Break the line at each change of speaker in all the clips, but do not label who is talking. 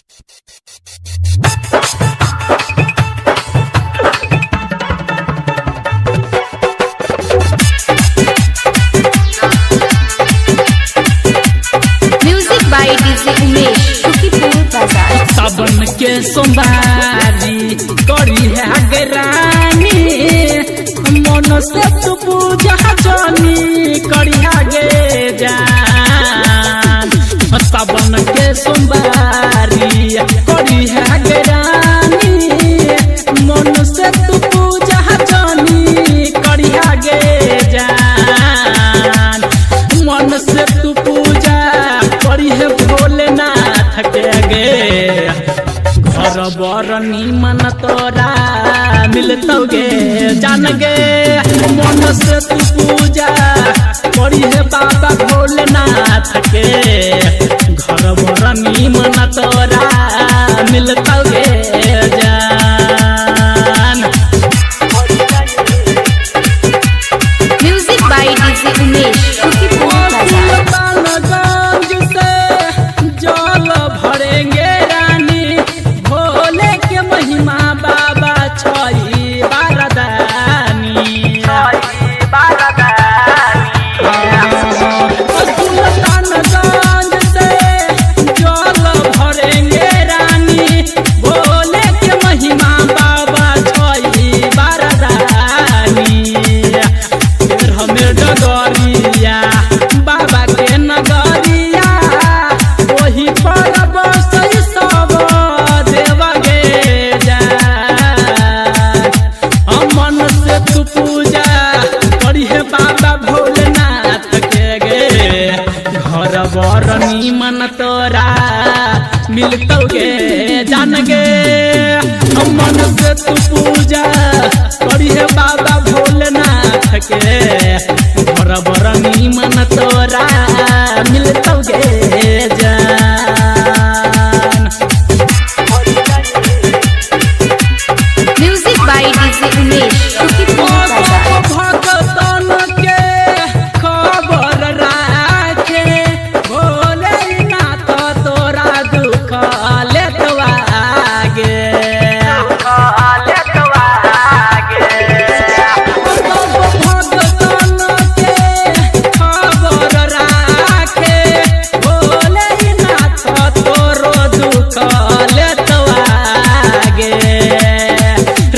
Music by DJ Umesh, Shukipur Bazaar.
सावन के सोमवारी करी है गरानी, मन से तू पूजा जानी करी है गे जान। सावन के सोमवारी करी है गरानी, मन से तू पूजा जानी करी है गे जान। मन से तू पूजा करी है भोलेनाथ के गे, घर बर निमन तोरा मिलतौ गे जान गे। मन से तू पूजा करी है बाबा भोलेनाथ के, घर बर निमन तोरा मिलतौ गे जान।
Music by DJ Umesh, Shukipur Bazaar.
Sultanganj से जल भरेंगे रानी, भोले के महिमा बाबा छई बारदानी। सुल्तानगंज से जल भरेंगे रानी, भोले के महिमा बाबा छई बारदानी। हमें डगरिया बाबा के नगरिया, वही पर बसै सब देव गे जान। मन से तू पूजा करी है बाबा भोलेनाथ के गे, घर बर निमन तोरा मिलतौ गे जान गे। मन से तू पूजा करी है बाबा भोलेनाथ के, घर बर निमन तोरा मिलतौ गे जान।
Music by DJ Umesh, Shukipur Bazaar.
भगतन के खबर राखे, भोलेनाथ तोरा दुख लेतवा गे। भगतन के खबर राखे, भोलेनाथ तोरो दुख लेतवा गे।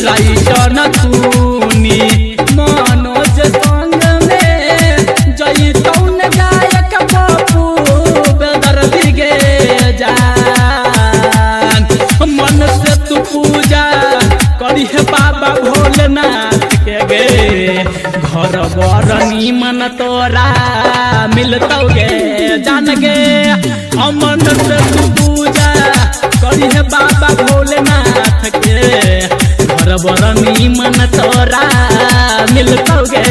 राइटन तूनी मनोज संग में जैतौन गायक पप्पू बेदर्दी गे जान। मन से तू पूजा करी है बाबा भोलेनाथ के गे, घर बर निमन तोरा मिलतौ गे जान गे। मन से तू पूजा करी है बाबा भोलेनाथ के, घर बर निमन तोरा मिलतौ गे।